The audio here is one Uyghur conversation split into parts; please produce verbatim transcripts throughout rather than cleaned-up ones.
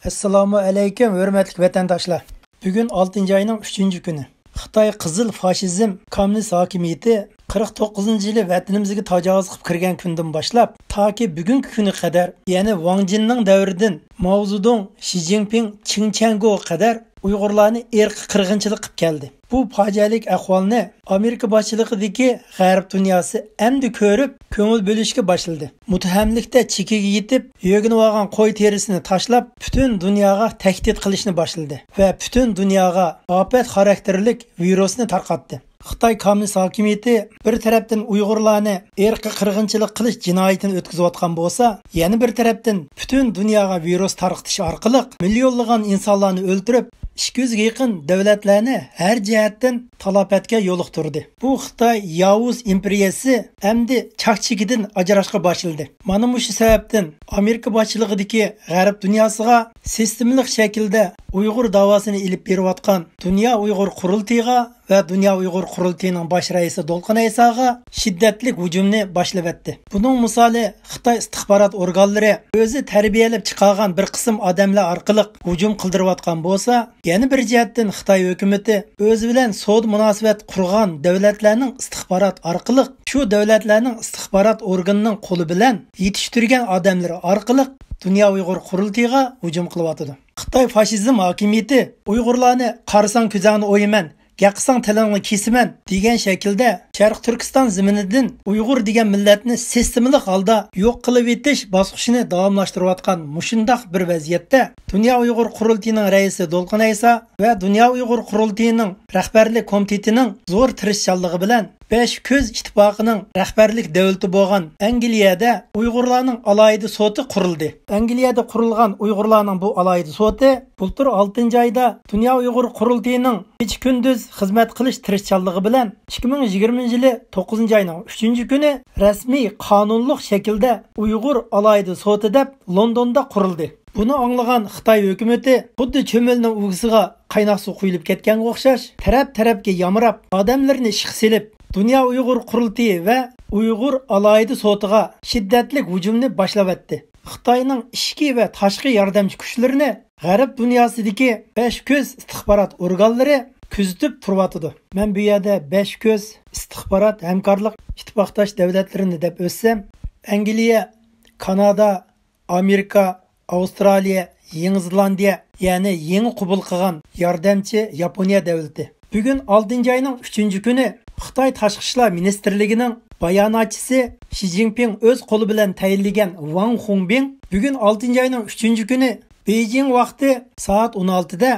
ئەسسالامۇ ئەلەيكۇم، ھۆرمەتلىك ۋەتەنداشلار. بۈگۈن ئالتىنچى ئاينىڭ ئۈچىنچى كۈنى. خىتاي قىزىل فاشىزم، كوممۇنىست ھاكىمىيىتى قىرىق توققۇزىنچى يىلى ۋەتىنىمىزگە تاجاۋۇز قىلىپ كىرگەن كۈندىن باشلاپ، تاكى بۈگۈنكى كۈنگە قەدەر، يەنى ۋاڭ جىننىڭ دەۋرىدىن ماۋزېدۇڭ، شى جىنپىڭ، چېڭ چيەنگوغا قەدەر ئۇيغۇرلارنى ئىرقىي قىرغىنچىلىق قىلىپ كەلدى. بۇ پاجىئەلىك ئەھۋالنى ئامېرىكا باشچىلىقىدىكى غەرب دۇنياسى ئەمدى كۆرۈپ، كۆڭۈل بۆلۈشكە باشلىدى. مۇتتەھەملىكتە چېكىگە يېتىپ، يۆگىنىۋالغان قوي تېرىسىنى تاشلاپ، پۈتۈن دۇنياغا تەھدىت قىلىشنى باشلىدى ۋە پۈتۈن دۇنياغا ئاپەت خاراكتېرلىك ۋىرۇسنى تارقاتتى. خىتاي كوممۇنىست ھاكىمىيىتى بىر تەرەپتىن ئۇيغۇرلارنى ئىرقىي قىرغىنچىلىق قىلىش جىنايىتىنى ئۆتكۈزۈۋاتقان بولسا، يەنە بىر تەرەپتىن پۈتۈن دۇنياغا ۋىرۇس تارقىتىش ئارقىلىق مىليونلىغان ئىنسانلارنى ئۆلتۈرۈپ، ئىككى يۈزگە يېقىن دۆلەتلەرنى ھەر جەھەتتىن تالاپەتكە يولۇقتۇردى. بۇ خىتاي ياۋۇز ئىمپېرىيەسى ئەمدى چاك-چېكىدىن ئاجراشقا باشلىدى. مانا مۇشۇ سەۋەبتىن ئامېرىكا باشچىلىقىدىكى غەرب دۇنياسىغا سىستېمىلىق شەكىلدە ئۇيغۇر داۋاسىنى ئېلىپ بېرىۋاتقان دۇنيا ئۇيغۇر قۇرۇلتىيىغا ۋە دۇنيا ئۇيغۇر قۇرۇلتىيىنىڭ باش رەئىسى دولقۇن ئەيساغا شىددەتلىك ھۇجۇمنى باشلىۋەتتى. بۇنىڭ مىسالى خىتاي ئىستىخبارات ئورگانلىرى ئۆزى تەربىيەلەپ چىقارغان بىر قىسىم ئادەملەر ئارقىلىق ھۇجۇم قىلدۇرۇۋاتقان بولسا، يەنە بىر جەھەتتىن خىتاي ھۆكۈمىتى ئۆزى بىلەن سودا مۇناسىۋەت قۇرغان دۆلەتلەرنىڭ ئىستىخبارات ئارقىلىق، شۇ دۆلەتلەرنىڭ ئىستىخبارات ئورگىنىنىڭ قولى بىلەن يېتىشتۈرگەن ئادەملىرى ئارقىلىق دۇنيا ئۇيغۇر قۇرۇلتىيىغا ھۇجۇم قىلىۋاتىدۇ. خىتاي فاشىزم ھاكىمىيىتى ئۇيغۇرلارنى «قارىساڭ كۆزۈڭنى ئويىمەن، گەپ قىلساڭ تىلىڭنى كېسىمەن» دېگەن شەكىلدە شەرقىي تۈركىستان زېمىنىدىن ئۇيغۇر دېگەن مىللەتنى سىستېمىلىق ھالدا يوق قىلىۋېتىش باسقۇچىنى داۋاملاشتۇرۇۋاتقان مۇشۇنداق بىر ۋەزىيەتتە، دۇنيا ئۇيغۇر قۇرۇلتىيىنىڭ رەئىسى دولقۇن ئەيسا ۋە دۇنيا ئۇيغۇر قۇرۇلتىيىنىڭ رەھبەرلىك كومىتېتىنىڭ زور تىرىشچانلىقى بىلەن، بەش كۆز ئىتتىپاقىنىڭ رەھبەرلىك دۆلىتى بولغان ئەنگلىيەدە ئۇيغۇرلارنىڭ ئالاھىدە سوتى قۇرۇلدى. ئەنگلىيەدە قۇرۇلغان ئۇيغۇرلارنىڭ بۇ ئالاھىدە سوتى بۇلتۇر ئالتىنچى ئايدا دۇنيا ئۇيغۇر قۇرۇلتىيىنىڭ كېچە-كۈندۈز خىزمەت قىلىش تىرىشچانلىقى بىلەن ئىككى مىڭ يىگىرمىنچى يىلى توققۇزىنچى ئاينىڭ ئۈچىنچى كۈنى رەسمىي قانۇنلۇق شەكىلدە ئۇيغۇر ئالاھىدە سوتى دەپ لوندوندا قۇرۇلدى. بۇنى ئاڭلىغان خىتاي ھۆكۈمىتى خۇددى چۆمۈلىنىڭ ئۇۋىسىغا قايناق سۇ قۇيۇلۇپ كەتكەنگە ئوخشاش، تەرەپ-تەرەپكە يامراپ، ئادەملىرىنى ئىشقا سېلىپ، دۇنيا ئۇيغۇر قۇرۇلتىيى ۋە ئۇيغۇر ئالاھىدە سوتىغا شىددەتلىك ھۇجۇمنى باشلاۋەتتى. خىتاينىڭ ئىچكى ۋە تاشقى ياردەمچى كۈچلىرىنى غەرب دۇنياسىدىكى بەش كۆز ئىستىخبارات ئورگانلىرى كۆزىتىپ تۇرۇۋاتىدۇ. مەن بۇ يەردە بەش كۆز ئىستىخبارات ھەمكارلىق ئىتتىپاقداش دۆلەتلىرىنى دەپ ئۆتسەم، ئەنگلىيە، كانادا، ئامېرىكا، ئاۋسترالىيە، يېڭى زېلاندىيە، يەنى يېڭى قوبۇل قىلغان ياردەمچى ياپونىيە دۆلىتى. بۈگۈن ئالتىنچى ئاينىڭ ئۈچىنچى كۈنى خىتاي تاشقى ئىشلار مىنىستىرلىكىنىڭ باياناتچىسى شى جىنپىڭ ئۆز قولى بىلەن تەيىنلىگەن ۋاڭ خۇڭبىڭ بۈگۈن ئالتىنچى ئاينىڭ ئۈچىنچى كۈنى بېيجىڭ ۋاقتى سائەت ئون ئالتىدە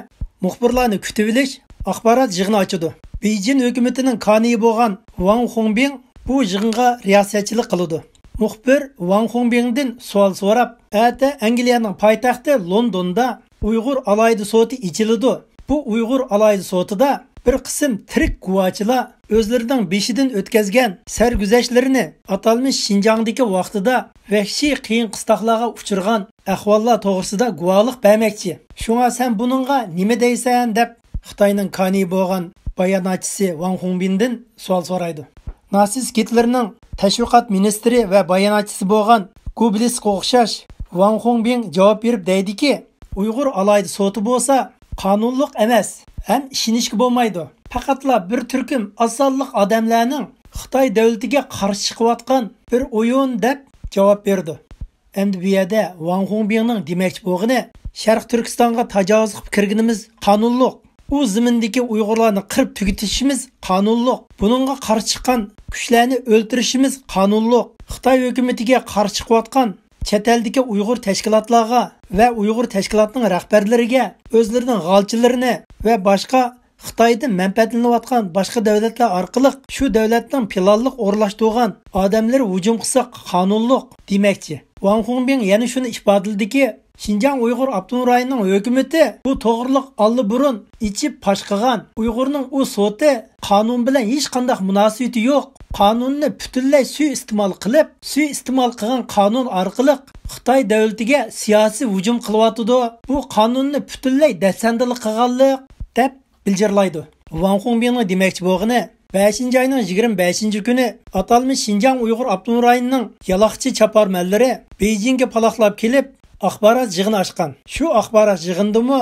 مۇخبىرلارنى كۈتۈۋېلىش ئاخبارات يىغىنى ئاچىدۇ. بېيجىڭ ھۆكۈمىتىنىڭ كانىيى بولغان ۋاڭ خۇڭبىڭ بۇ يىغىنغا رىياسەتچىلىك قىلىدۇ. مۇخبىر ۋاڭ خۇڭبىڭدىن سوئال سوراپ، ئەتە ئەنگلىيەنىڭ پايتەختى لوندوندا ئۇيغۇر ئالاھىدە سوتى ئېچىلىدۇ. بۇ ئۇيغۇر ئالاھىدە سوتىدا بىر قىسىم تىرىك گۇۋاچىلار ئۆزلىرىنىڭ بېشىدىن ئۆتكەزگەن سەرگۈزەشتلىرىنى، ئاتالمىش شىنجاڭدىكى ۋاقتىدا ۋەھشىي قىيىن-قىستاقلارغا ئۇچرىغان ئەھۋاللار توغرىسىدا گۇۋاھلىق بەرمەكچى. شۇڭا سەن بۇنىڭغا نېمە دەيسەن؟ دەپ خىتاينىڭ كانىيى بولغان باياناتچىسى ۋاڭ خۇڭبىندىن سوئال سورايدۇ. ناتسىست گىتلېرنىڭ تەشۋىقات مىنىستىرى ۋە باياناتچىسى بولغان گوبلىسقا ئوخشاش ۋاڭ خۇڭبىڭ جاۋاب بېرىپ دەيدىكى، ئۇيغۇر ئالاھىدە سوتى بولسا قانۇنلۇق ئەمەس ھەم ئىشىنىشكە بولمايدۇ. پەقەتلا بىر تۈركۈم ئاسانلىق ئادەملەرنىڭ خىتاي دۆلىتىگە قارشى چىقىۋاتقان بىر ئويۇن، دەپ جاۋاب بېرىدۇ. ئەمدى بۇ يەردە ۋاڭ خۇڭبىڭنىڭ دېمەكچى بولغىنى، شەرقىي تۈركىستانغا تاجاۋۇز قىلىپ كىرگىنىمىز قانۇنلۇق. ئۇ زېمىندىكى ئۇيغۇرلارنى قىرىپ تۈگىتىشىمىز قانۇنلۇق. بۇنىڭغا قارشى چىققان كۈچلەرنى ئۆلتۈرۈشىمىز قانۇنلۇق. خىتاي ھۆكۈمىتىگە قارشى چىقىۋاتقان چەت ئەلدىكى ئۇيغۇر تەشكىلاتلارغا ۋە ئۇيغۇر تەشكىلاتنىڭ رەھبەرلىرىگە ئۆزلىرىنىڭ غالچىلىرىنى ۋە باشقا خىتايدىن مەنپەئەتلىنىۋاتقان باشقا دۆلەتلەر ئارقىلىق شۇ دۆلەتنىڭ پىلانلىق ئورۇنلاشتۇرغان ئادەملىرى ھۇجۇم قىلسا قانۇنلۇق دېمەكچى. ۋاڭ خۇڭبىڭ يەنە شۇنى ئىپادىلىدىكى، شىنجاڭ ئۇيغۇر ئاپتونوم رايونىنىڭ ھۆكۈمىتى بۇ توغرىلىق ئاللىبۇرۇن ئېچىپ پاش قىلغان ئۇيغۇرنىڭ ئۇ سوتى قانۇن بىلەن ھېچقانداق مۇناسىۋىتى يوق. قانۇننى پۈتۈنلەي سۇيىئىستېمال قىلىپ، سۇيىئىستېمال قىلغان قانۇن ئارقىلىق خىتاي دۆلىتىگە سىياسىي ھۇجۇم قىلىۋاتىدۇ. بۇ قانۇننى پۈتۈنلەي دەسسەندىلا قىلغانلىق، دەپ بىلجىرلايدۇ. ۋاڭ خۇڭبىڭنىڭ دېمەكچى بولغىنى، بەشىنچى ئاينىڭ يىگىرمە بەشىنچى كۈنى ئاتالمىش شىنجاڭ ئۇيغۇر ئاپتونوم رايونىنىڭ يالاقچى چاپارمەنلىرى بېيجىڭگە پالاقلاپ كېلىپ، ئاخبارات يىغىنى ئاچقان. شۇ ئاخبارات يىغىنىدىمۇ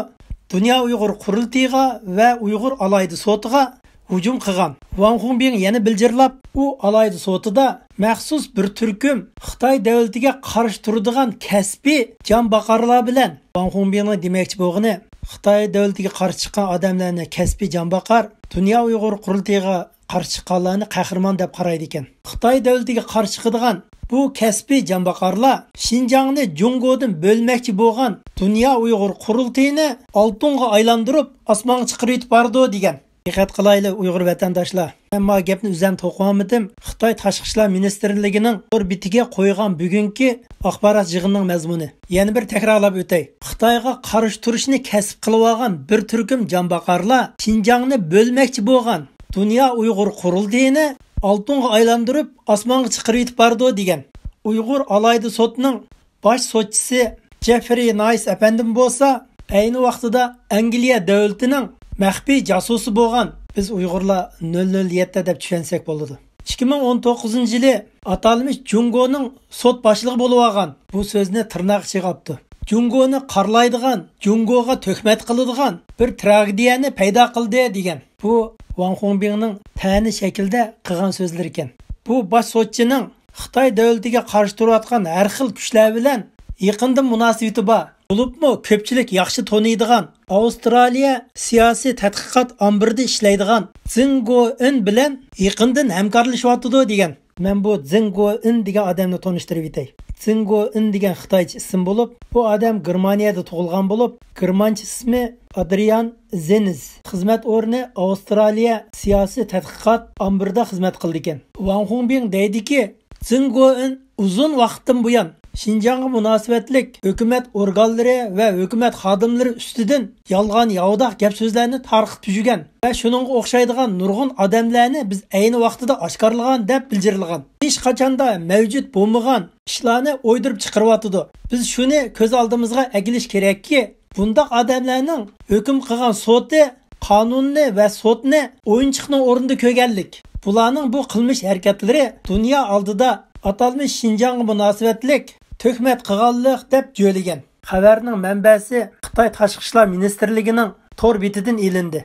دۇنيا ئۇيغۇر قۇرۇلتىيىغا ۋە ئۇيغۇر ئالاھىدە سوتىغا ھۇجۇم قىلغان. ۋاڭ خۇڭبىڭ يەنە بىلجىرلاپ، ئۇ ئالاھىدە سوتىدا مەخسۇس بىر تۈركۈم خىتاي دۆلىتىگە قارشى تۇرىدىغان كەسپىي جانباقارلار بىلەن، ۋاڭ خۇڭبىڭنىڭ دېمەكچى بولغىنى، خىتاي دۆلىتىگە قارشى چىققان ئادەملەرنى كەسپىي جانباقار، دۇنيا ئۇيغۇر قۇرۇلتىيىغا قارشى چىققانلارنى قەھرىمان دەپ قارايدىكەن. خىتاي دۆلىتىگە قارشى چىقىدىغان بۇ كەسپىي جانباقارلار شىنجاڭنى جۇڭگودىن بۆلمەكچى بولغان دۇنيا ئۇيغۇر قۇرۇلتىيىنى ئالتۇنغا ئايلاندۇرۇپ، ئاسمانغا چىقىرىۋېتىپ بارىدۇ، دېگەن. دىققەت قىلايلى، ئۇيغۇر ۋەتەنداشلار. مەن ما گەپنى ئۆزۈم توقۇۋالمىدىم. خىتاي تاشقى ئىشلار مىنىستىرلىكىنىڭ تور بېتىگە قويغان بۈگۈنكى ئاخبارات يىغىنىنىڭ مەزمۇنى. يەنە بىر تەكرارلاپ ئۆتەي. خىتايغا قارشى تۇرۇشنى كەسىپ قىلىۋالغان بىر تۈركۈم جانباقارلار شىنجاڭنى بۆلمەكچى بولغان دۇنيا ئۇيغۇر قۇرۇلتىيىنى ئالتۇنغا ئايلاندۇرۇپ، ئاسمانغا چىقىرىۋېتىپ بارىدۇ، دېگەن. ئۇيغۇر ئالاھىدە سوتىنىڭ باش سوتچىسى جېفرى نايس ئەپەندىم بولسا، ئەينى ۋاقتىدا ئەنگلىيە دۆلىتىنىڭ مەخپىي جاسۇسى بولغان، بىز ئۇيغۇرلار نۆل نۆل يەتتە دەپ چۈشەنسەك بولىدۇ. ئىككى مىڭ ئون توققۇزىنچى يىلى ئاتالمىش جۇڭگونىڭ سوت باشلىقى بولۇۋالغان، بۇ سۆزنى تىرناق ئىچىگە ئاپتۇ. جۇڭگونى قارىلايدىغان، جۇڭگوغا تۆھمەت قىلىدىغان بىر تراگېدىيەنى پەيدا قىلدى، دېگەن. بۇ ۋاڭ خۇڭبىڭنىڭ تەنە شەكلىدە قىلغان سۆزلىرى ئىكەن. بۇ باش سوتچىنىڭ خىتاي دۆلىتىگە قارشى تۇرۇۋاتقان ھەر خىل كۈچلەر بىلەن يېقىندىن مۇناسىۋىتى بار، بولۇپمۇ كۆپچىلىك ياخشى تونۇيدىغان ئاۋسترالىيە سىياسىي تەتقىقات ئامبىرىدا ئىشلەيدىغان زېڭ گوئېن بىلەن يېقىندىن ھەمكارلىشىۋاتىدۇ، دېگەن. مەن بۇ زېڭ گوئېن دېگەن ئادەمنى تونۇشتۇرۇپ ئۆتەي. زېڭ گوئېن دېگەن خىتايچە ئىسىم بولۇپ، بۇ ئادەم گېرمانىيەدە تۇغۇلغان بولۇپ، گېرمانچە ئىسمى ئادرىيان زېنز. خىزمەت ئورنى ئاۋسترالىيە سىياسىي تەتقىقات ئامبىرىدا خىزمەت قىلىدىكەن. ۋاڭ خۇڭبىڭ دەيدىكى، زېڭ گوئېن ئۇزۇن ۋاقىتتىن بۇيان شىنجاڭغا مۇناسىۋەتلىك ھۆكۈمەت ئورگانلىرى ۋە ھۆكۈمەت خادىملىرى ئۈستىدىن يالغان ياۋىداق گەپ سۆزلەرنى تارقىتىپ يۈرگەن ۋە شۇنىڭغا ئوخشايدىغان نۇرغۇن ئادەملەرنى بىز ئەينى ۋاقتىدا ئاشكارىلىغان دەپ بىلجىرىلغان. ھېچقاچاندا مەۋجۇت بولمىغان ئىشلارنى ئويدۇرۇپ چىقىرىۋاتىدۇ. بىز شۇنى كۆز ئالدىمىزغا ئەكېلىش كېرەككى، بۇنداق ئادەملەرنىڭ ھۆكۈم قىلغان سوتى قانۇننى ۋە سوتنى ئويۇنچۇقنىڭ ئورنىدا كۆرگەنلىك. بۇلارنىڭ بۇ قىلمىش ھەرىكەتلىرى دۇنيا ئالدىدا ئاتالمىش شىنجاڭغا مۇناسىۋەتلىك تۆھمەت قىلغانلىق دەپ جۆيلىگەن. خەۋەرنىڭ مەنبەسى خىتاي تاشقى ئىشلار مىنىستىرلىكىنىڭ تور بېتىدىن ئېلىندى.